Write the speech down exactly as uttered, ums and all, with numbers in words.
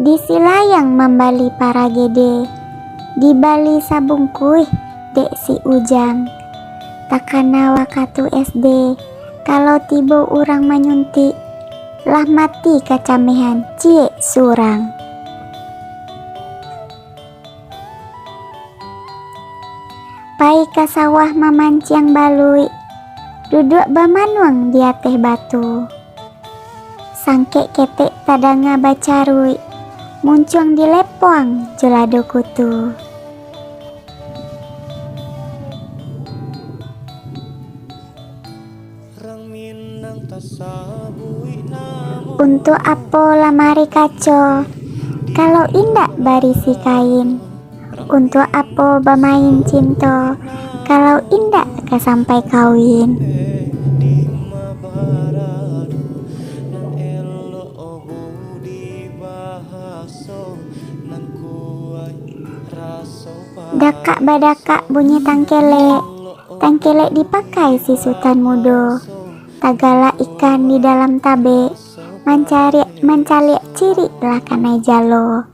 Di Silayang mambali paragede, dibali sabungkuih dek si Ujang. Takana wakatu S D, kalau tibo urang manyuntik, lah mati kacamehan ciek surang. Pai ka sawah mamanciang baluik, duduak bamanuang di ateh batu. Sangkek ketek tadanga bacaruik, muncuang dilepoang jo lado kutu. Untuak apo lamari kaco, kalau indak barisi kain? Untuak apo bamain cinto, kalau indak ka sampai kawin? Dakak badakak bunyi tangkelek, tangkelek dipakai si Sutan Mudo. Tagalak ikan di dalam tabek, mancariak, mancaliak cirik lah kanai jalo.